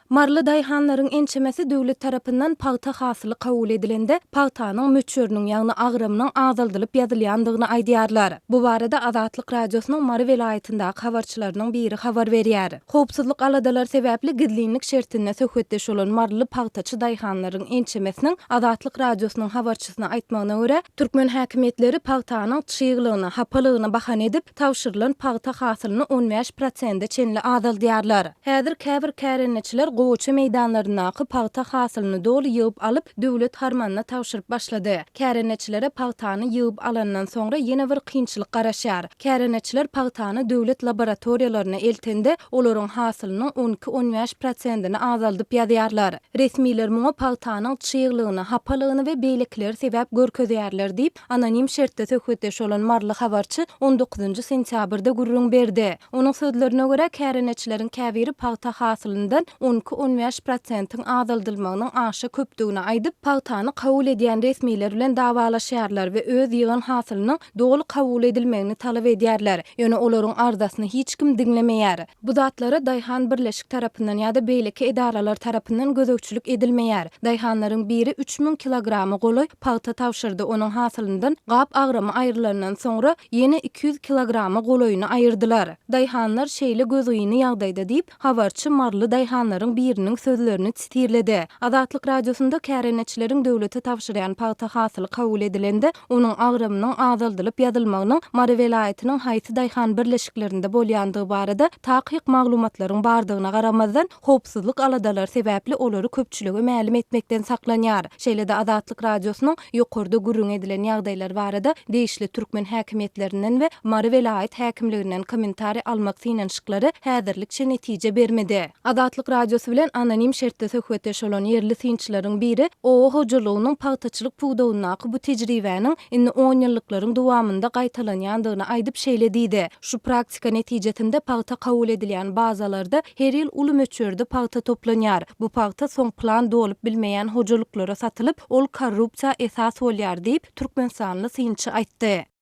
Maryly daýhanlaryň ençemesi döwlet tarapyndan pagta hasyly kabul edilende, pagtanyň möçberiniň, ýagny agramynyň azaldylyp ýazylýandygyny aýdýarlar. Bu barada Azatlyk Radiosynyň Mary welaýatyndaky habarçylarynyň biri habar berýär. Howpsuzlyk aladalary sebäpli gizlinlik şertinde söhbetdeş bolan maryly pagtaçy daýhanlaryň ençemesiniň Azatlyk Radiosynyň habarçysyna aýtmagyna görä, türkmen häkimiýetleri pagtanyň çyglygyny, hapalygyny bahana edip, tabşyrylan pagta hasylyny 15 prosente çenli azaldýarlar. Häzir käbir kärendeçiler gowaça meýdanlaryndaky pagta hasylyny doly ýygyp alyp, döwlet harmanyna tabşyryp başlady. Kärendeçilere pagtany ýygyp alandan soňra ýene bir kynçylyk garaşýar. Kärendeçiler pagtany döwlet laboratoriýalaryna eltende, olaryň hasylynyň on iki-on bäş prosentini azaldyp ýazýarlar. Resmiler muňa pagtanyň çyglygyny, hapalygyny we beýlekileri sebäp görkezýärler diýip, Anonim şertde söhbetdeş bolan maryly habarçy on dokuzynjy sentýabrda gürrüň berdi. Onuň sözlerine görä, kärendeçileriň käbiri pagta hasylyndan on iki-on bäş prosentiň azaldylmagynyň aşa köpdügini aýdyp, pagtany kabul edýän resmiler bilen dawalaşýarlar we öz ýygan hasylynyň doly kabul edilmegini talap edýärler. Ýöne olaryň arzasyny hiç kim diňlemeýär. Bu zatlara daýhan birleşik tarapyndan ýa-da beýleki edaralar tarapyndan gözegçilik edilmeýär. Daýhanlaryň biri 3000 kilograma golaý pagta tabşyrdy, onuň hasylyndan gap agramy aýrylandan soňra, ýene 200 kilograma golaýyny aýyrdylar. Daýhanlar şeýle gözgyny ýagdaýda diýip, habarçy maryly daýhanlaryň biriniň sözlerini sitirledi. Azatlyk Radiosynda kärendeçileriň döwlete tabşyrýan pagta hasyly kabul edilende, onuň agramynyň azaldylyp ýazylmagynyň Mary welaýatynyň haýsy daýhan birleşiklerinde bolýandygy barada takyk maglumatlaryň bardygyna garamazdan, howpsuzlyk aladalary sebäpli olary köpçülige mälim etmekden saklanýar. Şeýle-de Azatlyk Radiosynyň ýokarda gürrüňi edilen ýagdaýlar barada degişli türkmen häkimiýetlerinden we Mary welaýat häkimliginden kommentariý almak synanyşyklary häzirlikçe netije bermedi. Azatlyk Radiosy bilen anonim şertde söhbetdeş bolan ýerli synçylaryň biri oba hojalygynyň pagtaçylyk pudagyndaky bu tejribäniň indi onýyllyklaryň dowamynda gaýtalanýandygyny aýdyp şeýle diýdi, Şu praktika netijesinde pagta kabul edilýän bazalarda her ýyl uly möçberde pagta toplanýar. Bu pagta soň plan dolup bilmeýän hojalyklara satylyp, ol korrupsiýa esas bolýar diýip, türkmenistanly synçy aýtdy.